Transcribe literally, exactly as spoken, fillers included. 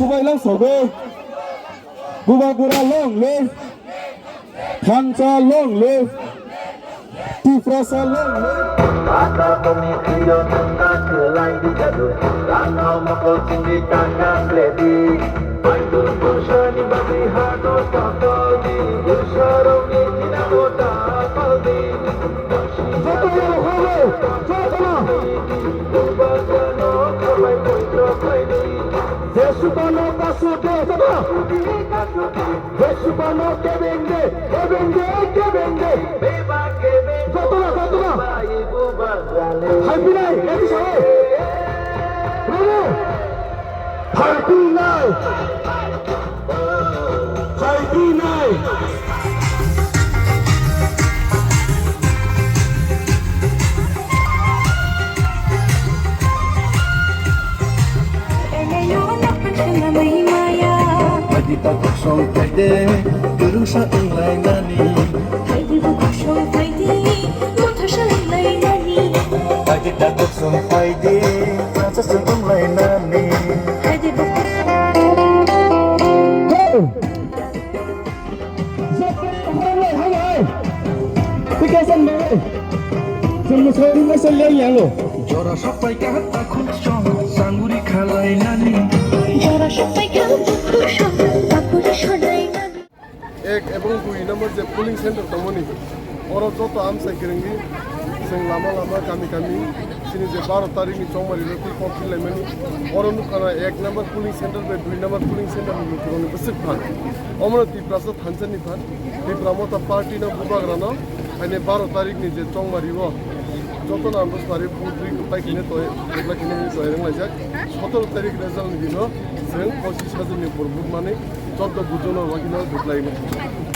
Kubai lang sogo. Bubagra long live. Thansa long live. Tiprasa long live. Vesupano kasu de, Vesupano kebeng de, kebeng de, kebeng de. Jotono, jotono. Haipinai, edi sawo. Rene. Haipinai. Haipinai. Phaidi ta kosong phaide, kwrwngsa wnglainani. Phaidi bo kosong phaidi, mothasa wnglainani. Phaidi ta kosong phaide, masa wnglainani. Phaidi bo kosong. Jora sapai ka takhuk song, sanguri khalai nani. Jora sapai ka takhuk song, sanguri khalai nani. Ek ebong dui number je polling center tongmani, oro joto amchai kwrwngwi chwng lama lama, kami kami, chini je baro tarikni chongmari rokni kok khilaimani, oro nukha na ek number polling center bai dui number polling center ni lukurokni bwswk phan. Omono Tiprasa thansa ni phan, Tipra Motha party no bubagra no, haini baro tarikni je chongmari o, joto no ang bwswari budri kwplai khine toi, kwplai khine hwnwi toi rwnglaijak. Sotoro tarik result ni dino chwng pochis hajar ni upor vote mani, joto bujono bagwi no kwplai mani.